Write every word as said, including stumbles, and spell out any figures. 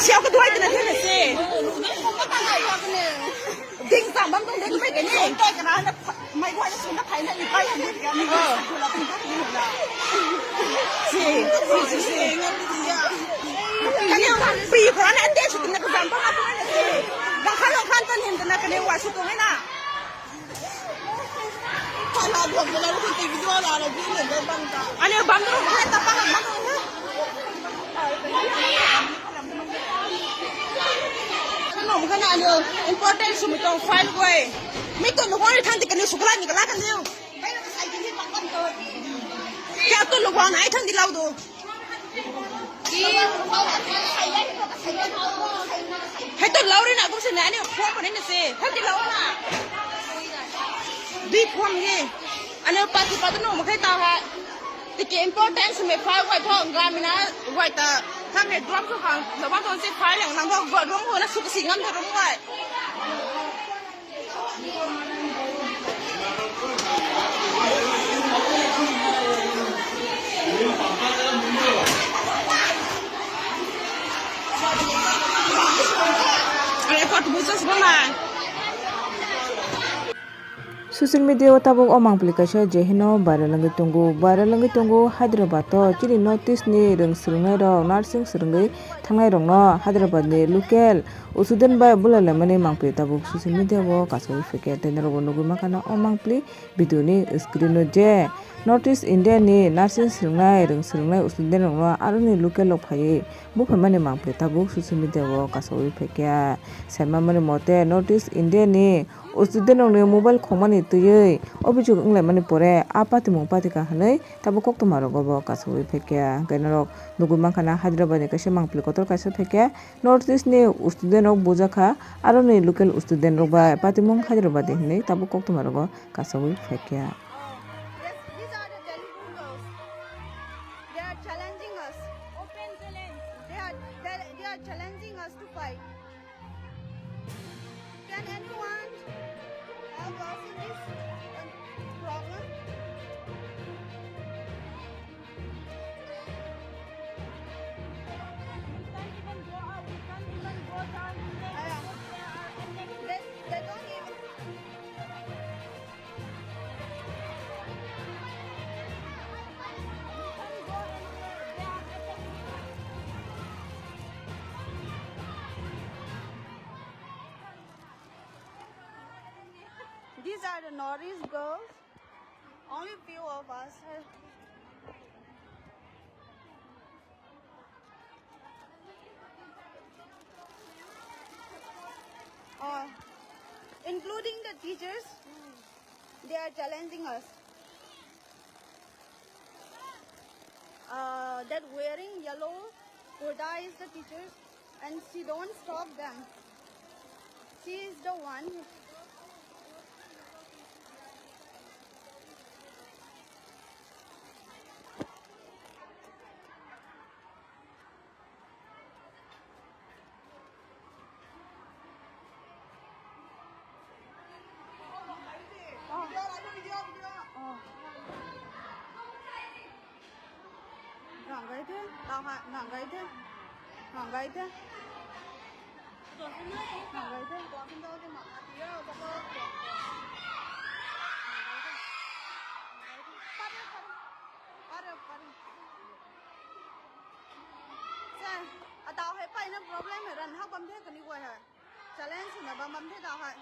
Siya ko duai tena tena se. Ding sa bang dong ding bai kani. Mai ko na sunda phai na ni bai ni. Si si si si. Kani pi ko na ande su tena ko bang bang apa na se. Ga khalo khan to nim tena kani wa su to na. Ani bang dong. Ano mukha na ano important sumi tong file goi. Mi to no hori thanti kani sukla ni kala kan diu. Kya to lo wan ai thanti lau do. Hai to lau re na gum se na ani phone ko ne se. Thanti lau na. Di phone he. Ani pati pati no mukha ta ha. Tiki important sumi file goi to gamina goi ta. Thanti drum ko kan. Lo ba to se file yang nang go drum ko na suk singam drum goi. Social media o tabuk o mangpili kaisa je hino viral wngwi tongo, viral wngwi tongo Hyderabad o chini North East ni rwng swrwngnairok nursing swrwngwi thangnairokno Hyderabad ni local student bai bulai laimani mangpili tabuk social media o kasawi phaikha tei norokbo nugwi mankha o mangpili video ni screen o je North East India ni nursing swrwngnai rwng swrwngnai student rokno aroni local rok phaiwi buphaimani mangpili tabuk social media o kasawi phaikha. Saimamani mote North East India ni student rokni mobile khongmani twiwi obisuk wnglaimani pore a patimung patikha hwnwi tabuk koktwma rogo bo kasawi phaikha. Hwnkhe norok nugwi mankha na Hyderabad ni kaisa mangpili kotor kaisa phaikha. North East ni student rok bujakha, aroni local student rok bai patimung Hyderabad ni hinwi tabuk koktwma rogo kasawi phaikha. Yes, these are the Delhi girls. They are challenging us. Open challenge. They are, they, they are challenging us to fight. Can anyone help us in this, uh, problem? We can't even go out, we can't even go down in there because they are attacking. They, they don't even These are the North East girls. Only few of us. Uh, including the teachers, they are challenging us. Uh, that wearing yellow kurta is the teachers, and she don't stop them. She is the one. Nanggaide, nanggaide, nanggaide. Pare, pare. Sa, atao hai paina problem hai ran ha bam the kani wai hai. Challenge na bam bam the da hai.